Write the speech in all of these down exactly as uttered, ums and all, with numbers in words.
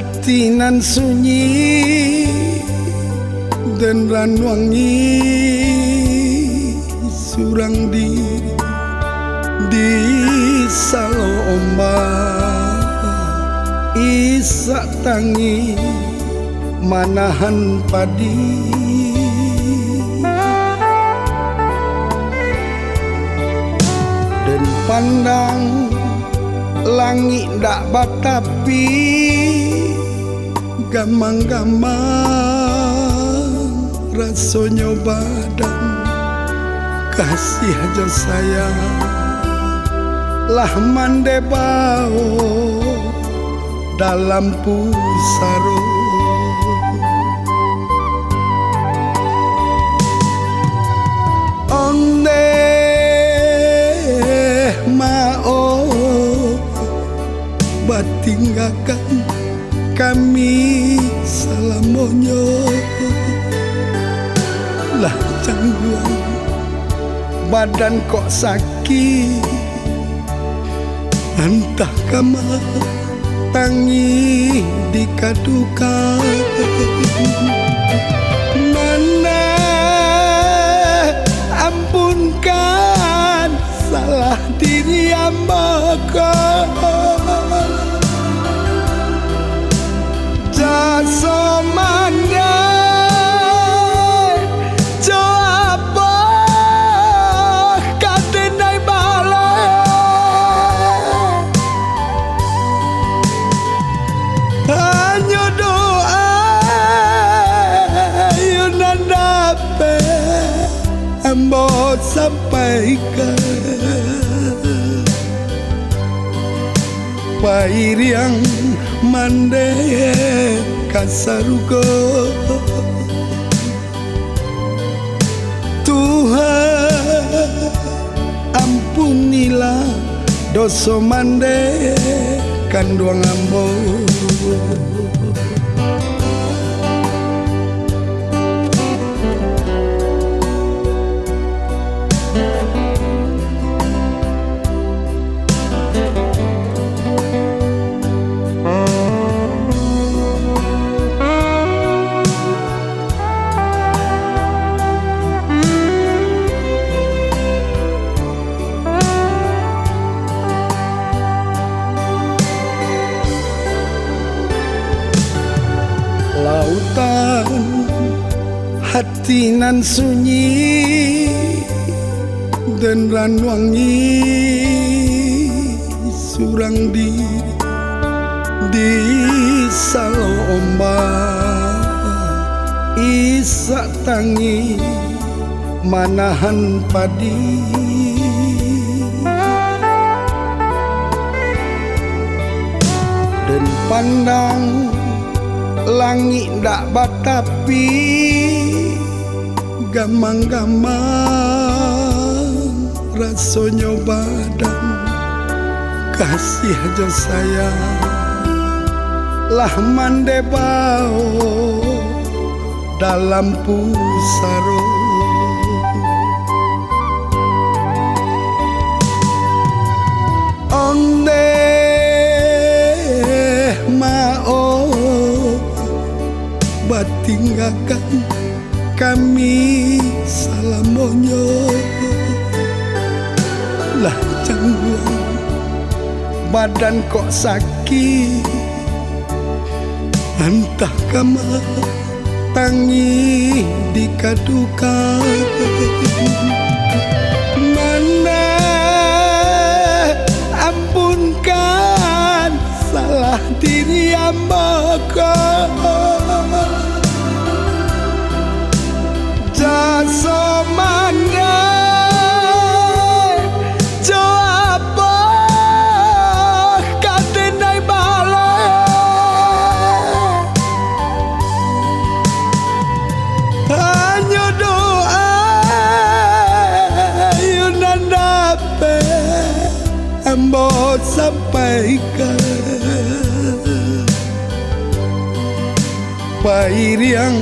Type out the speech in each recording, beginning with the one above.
Ati nan sunyi den ranuangi surang diri, di salo ombak isak tangih manahan padi. Den pandang langik dak batapi, gamang-gamang rasonyo badan, kasih jo sayang lah mandeh bao dalam pusaro. Ondeh maoh batinggakan kami salamonyo. Lah cangguang badan kok sakik, antah kama tangih dikadukan. Maneh ampunkan salah diri ambo ko. Jaso mandeh jo apo ka den dai baleh. Hanyo doa iyo nan dapek ambo sampaikan, pairiang mandeh ka sarugo. Tuhan, ampunilah doso mandeh kanduang ambo. Lautan hati nan sunyi, den ranuangi surang diri, di salo ombak isak tangih manahan padi. Den pandang langik dak batapi, gamang-gamang rasonyo badan, kasih jo sayang lah mandeh bao dalam pusaro. Ondeh maoh batinggakan kami salamonyo. Lah cangguang badan kok sakik, antah kama tangih dikadukan. Maneh ampunkan salah diri ambo ko. Jaso mandeh jo apo ka den dai baleh. Hanyo doa iyo nan dapek ambo sampaikan, pairiang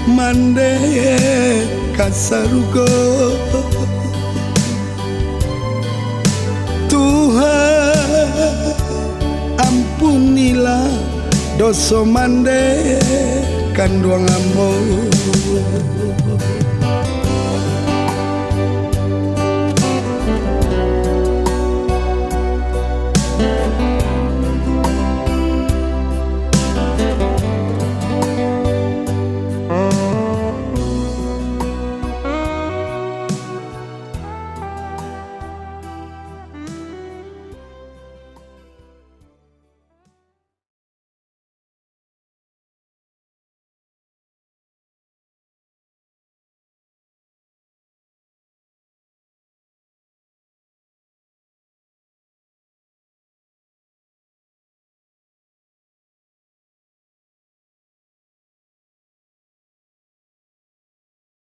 mandeh ka sarugo. Tuhan, ampunilah Doso mandeh kanduang ambo.